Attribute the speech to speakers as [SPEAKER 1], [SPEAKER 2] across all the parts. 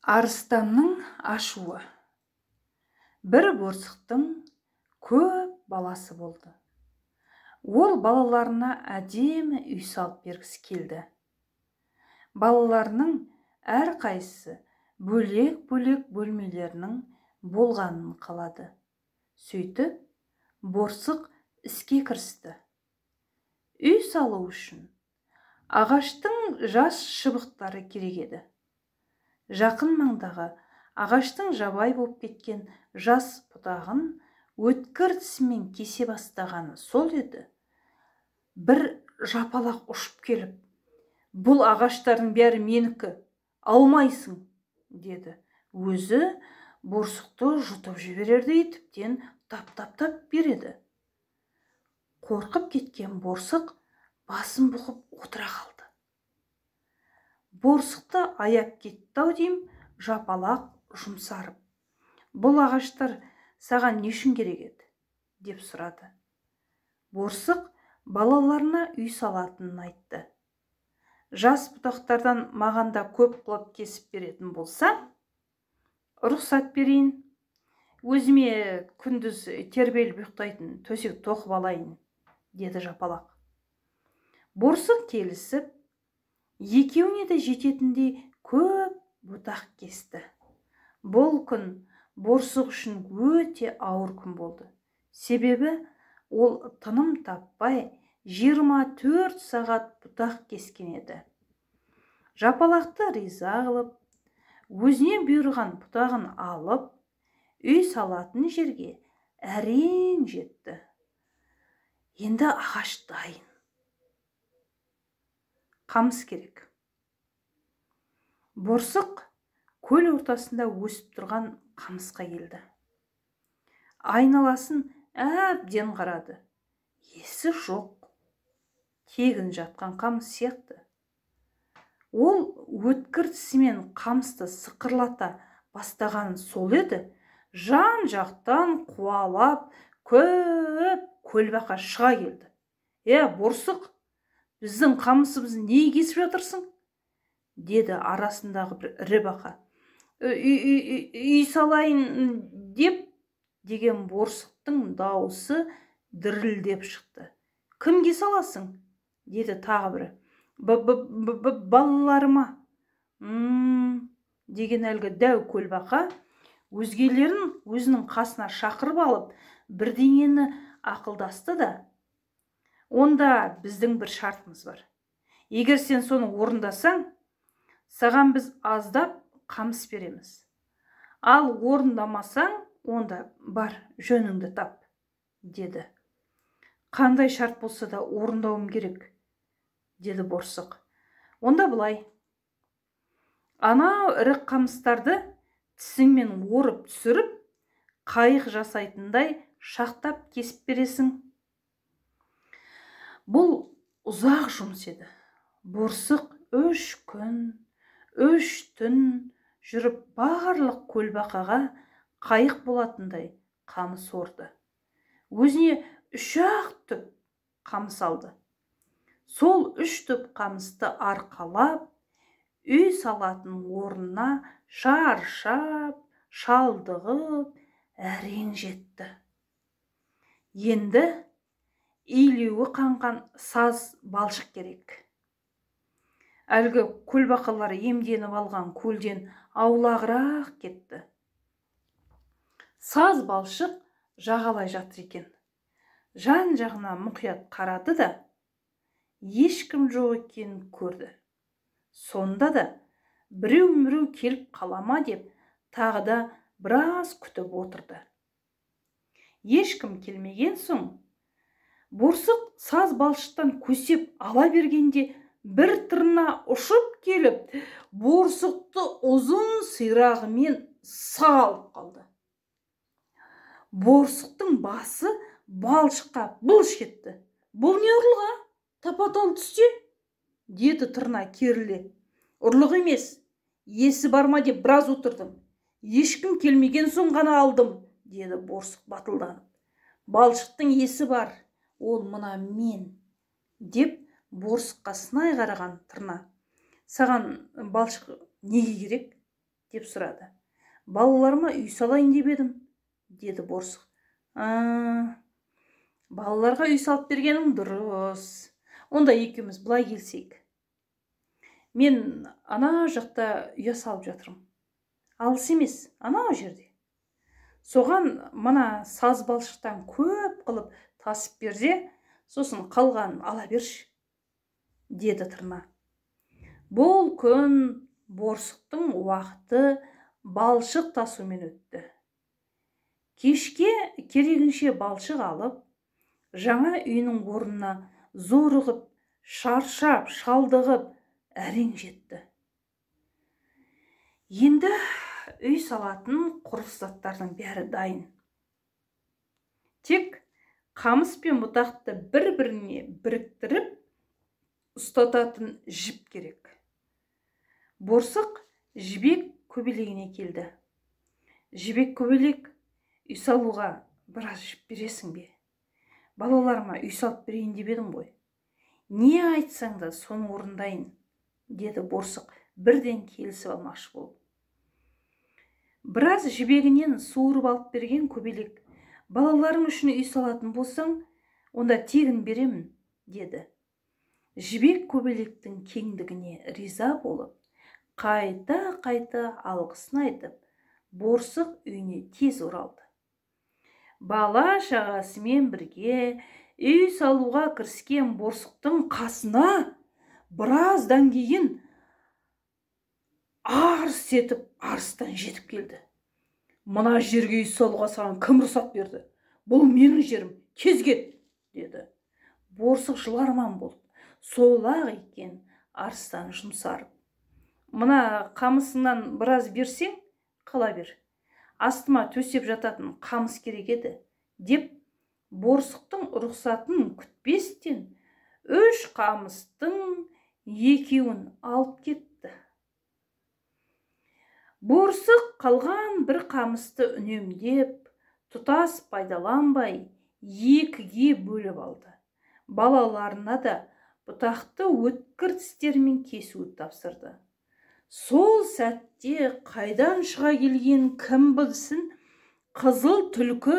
[SPEAKER 1] Арыстанның ашуы. Бір борсықтың көп баласы болды. Ол балаларына әдемі үй салып бергісі келді. Балаларының әрқайсысы бөлек-бөлек бөлмелерінің болғанын қалады. Сөйтіп, борсық іске кірісті. Үй салу үшін ағаштың жас шыбықтары керек еді. Жақын маңдағы ағаштың жабай болып кеткен жас бұтағын өткір тісімен кесе бастағаны сол еді, бір жапалақ ұшып келіп, «Бұл ағаштардың бәрі менікі, алмайсың», деді. Өзі борсықты жұтып жіберердей тіптен тап-тап-тап береді. Қорқып кеткен борсық басын бұқып отыра қалды. Борсықты аяп кетті-ау дейм, жапалақ жұмсарып, «Бұл ағаштар саған не үшін керек еді?» деп сұрады. Борсық балаларына үй салатынын айтты. «Жас бұтақтардан маған да көп қылып кесіп беретін болсаң, рұқсат берейін. Өзіме күндіз тербеліп ұйықтайтын төсек тоқып алайын», деді жапалақ. Борсық келісіп, екеуіне де жететіндей көп бұтақ кесті. Бұл күн борсық үшін өте ауыр күн болды. Себебі ол тыным таппай 24 сағат бұтақ кескен еді. Жапалақты риза қылып, өзіне бұйырған бұтағын алып, үй салатын жерге әрең жетті. Енді ағаш дайын. Қамыс керек. Борсық көл ортасында өсіп тұрған қамысқа келді. Айналасын әбден қарады. Есі жоқ. Тегін жатқан қамыс сияқты. Ол өткір тісімен қамысты сықырлата бастаған сол еді, жан-жақтан қуалап көп көлбақа шыға келді. «Е, борсық, біздің қамысымызды неге кесіп жатырсың?» деді арасындағы бір ірі бақа. Үй салайын деп, деген борсықтың дауысы дірілдеп шықты. «Кімге саласың?» деді тағы бірі. Балаларыма. Деген әлгі дәу көлбақа өзгелерін өзінің қасына шақырып алып, бірдеңені ақылдасты да, «Онда біздің бір шартымыз бар. Егер сен соны орындасаң, саған біз аздап қамыс береміз. Ал орындамасаң, онда бар, жөніңді тап», деді. «Қандай шарт болса да орындауым керек», деді борсық. «Онда былай. Анау ірі қамыстарды тісіңмен орып түсіріп, қайық жасайтындай шақтап кесіп бересің». Бұл ұзақ жұмыс еді. Борсық 3 күн, 3 түн жүріп барлық көлбақаға қайық болатындай қамыс орды. Өзіне 3-ақ түп қамыс алды. Сол 3 түп қамысты арқалап, үй салатын орнына шаршап, шалдығып, әрең жетті. Енді илеуі қанған саз балшық керек. Әлгі көлбақалар емденіп алған көлден аулағырақ кетті. Саз балшық жағалай жатыр екен. Жан-жағына мұқият қарады да, ешкім жоқ екенін көрді. Сонда да біреу-міреу келіп қалама деп тағы да біраз күтіп отырды. Ешкім келмеген соң, борсық саз балшықтан көсеп ала бергенде бір тырна ұшып келіп, борсықты ұзын сирағымен салып қалды. Борсықтың басы балшыққа былш кетті. «Бұл не ұрлық, а? Тапа-тал түсте?» деді тырна керіле. «Ұрлық емес, есі бар ма деп біраз отырдым. Ешкім келмеген соң ғана алдым», деді борсық батылданып. «Балшықтың есі бар, ол мына мен», деп борсыққа сынай қараған тырна. «Саған балшық неге керек?» Деп сұрады. Балаларыма үй салайын деп едім, деді борсық. Балаларға үй салып бергенің дұрыс. Онда екеуміз былай келсек. Мен ана жақта ұя салып жатырмын. Алыс емес, анау жерде. Соған мына саз балшықтан көп қылып тасып берде, сосын қалғанын ала берші, деді тырна. Бұл күн борсықтың уақыты балшық тасумен өтті. Кешке керегінше балшық алып, жаңа үйінің орнына зорығып, шаршап, шалдығып әрең жетті. Енді үй салатын құрылыс заттардың бәрі дайын. Тек қамыс пен бұтақты бір-біріне біріктіріп ұстататын жіп керек. Борсық жібек көбелегіне келді. Жібек көбелек, үй салуға біраз жіп бересің бе? Балаларыма үй салып берейін деп едім ғой. Не айтсаң да соны орындайын, деді борсық бірден келісіп алмақшы болып. Біраз жібегінен суырып алып берген көбелек, балаларың үшін үй салатын болсаң, онда тегін беремін, деді. Жібек көбелектің кеңдігіне риза болып, қайта-қайта алғысын айтып, борсық үйіне тез оралды. Бала шағасымен бірге үй салуға кіріскен борсықтың қасына біраздан кейін арс етіп арыстан жетіп келді. Мына жерге үй салуға саған кім рұқсат берді? Бұл менің жерім, тез кет, деді. Борсық жыларман болды. Сол-ақ екен арыстан жұмсарып. Мына қамысыңнан біраз берсең, қала бер. Астыма төсеп жататын қамыс керек еді, деп борсықтың рұқсатын күтпестен 3 қамыстың 2-уін алып кетті. Борсық қалған бір қамысты үнемдеп, тұтас пайдаланбай 2-ге бөліп алды. Балаларына да бұтақты өткір тістермен кесуді тапсырды. Сол сәтте қайдан шыға келген кім білсін, қызыл түлкі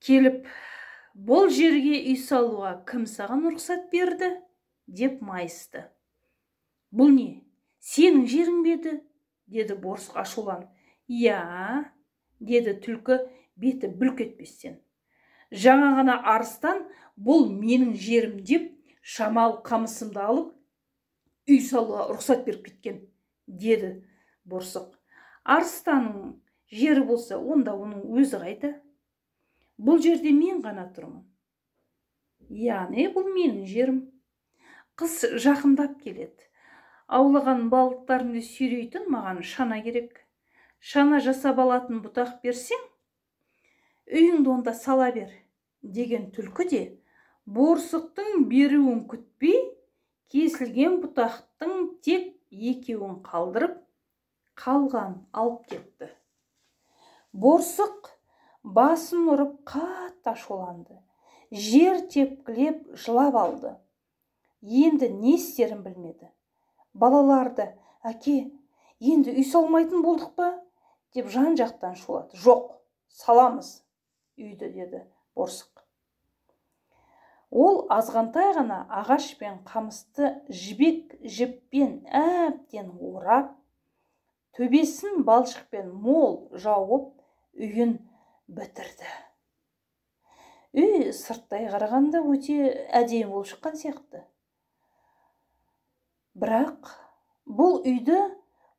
[SPEAKER 1] келіп, бұл жерге үй салуға кім саған рұқсат берді, деп майысты. Бұл не, сенің жерің бе еді? Деді борсық ашуланып. Иә, деді түлкі беті бүлк етпестен. Жаңа ғана арыстан бұл менің жерім деп шамал қамысымды алып үй салуға рұқсат беріп кеткен, деді борсық. Арыстанның жері болса, онда оның өзі қайда? Бұл жерде мен ғана тұрмын. Яғни бұл менің жерім. Қыс жақындап келеді. Аулаған балықтарымды сүйрейтін маған шана керек. Шана жасап алатын бұтақ берсең, үйіңді онда сала бер, деген түлкі де борсықтың беруін күтпей, кесілген бұтақтың тек 2-уін қалдырып, қалған алып кетті. Борсық басын ұрып қатты ашуланды. Жер тепкілеп жылап алды. Енді не істерін білмеді. Балаларды, әке, енді үй салмайтын болдық па? Деп жан-жақтан шулады. Жоқ, саламыз үйді, деді борсық. Ол азғантай ғана ағаш пен қамысты жібек жіппен әбден орап, төбесін балшықпен мол жауып, үйін бітірді. Үй сырттай қарағанда өте әдемі болып шыққан сияқты. Бірақ бұл үйді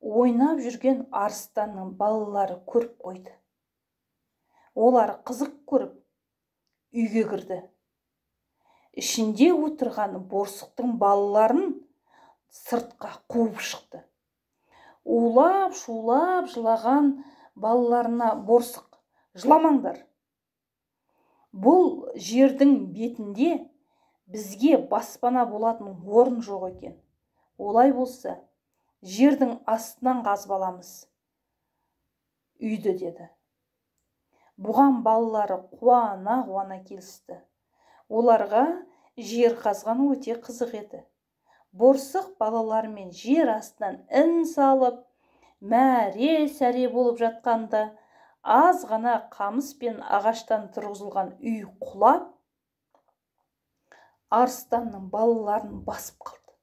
[SPEAKER 1] ойнап жүрген арыстанның балалары көріп қойды. Олар қызық көріп үйге кірді. Ішінде отырған борсықтың балаларын сыртқа қуып шықты. Улап, шулап жылаған балаларына борсық, жыламаңдар. Бұл жердің бетінде бізге баспана болатын орын жоқ екен. Олай болса, жердің астынан қазып аламыз үйді, деді. Бұған балалары қуана-қуана келісті. Оларға жер қазған өте қызық еді. Борсық балаларымен жер астынан ін салып, мәре-сәре болып жатқанда, аз ғана қамыс пен ағаштан тұрғызылған үй құлап, арыстанның балаларын басып қалды.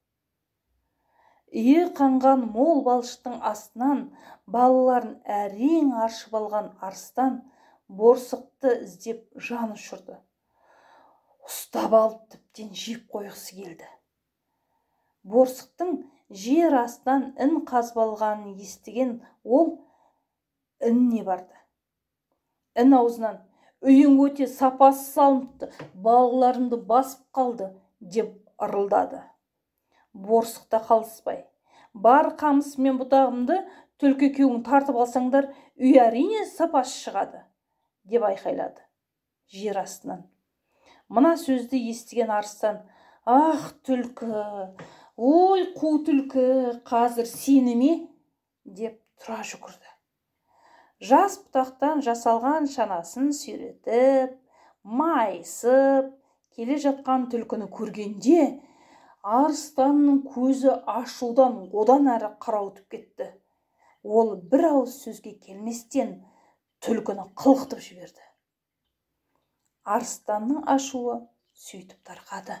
[SPEAKER 1] Үйі қанған мол балшықтың астынан балаларын әрең аршып алған арыстан борсықты іздеп жан ұшырды. Ұстап алып, тіптен жеп қойғысы келді. Борсықтың жер астынан ін қазып алғанын естіген ол ініне барды. Ін аузынан: «Үйің өте сапасыз салыныпты, балаларымды басып қалды», – деп ырылдады. Борсық та қалыспай: «Бар қамыс мен бұтағымды түлкі екеуің тартып алсаңдар, үй, әрине, сапасыз шығады», – деп айқайлады жер астынан. Мына сөзді естіген арыстан: «Ах, түлкі, ой, қу түлкі, қазір сені ме!» – деп тұра жүгірді. Жас бұтақтан жасалған шанасын сүйретіп, майысып келе жатқан түлкіні көргенде, арыстанның көзі ашудан одан әрі қарауытып кетті. Ол бір ауыз сөзге келместен түлкіні қылғытып жіберді. Арыстанның ашуы сөйтіп тарқады.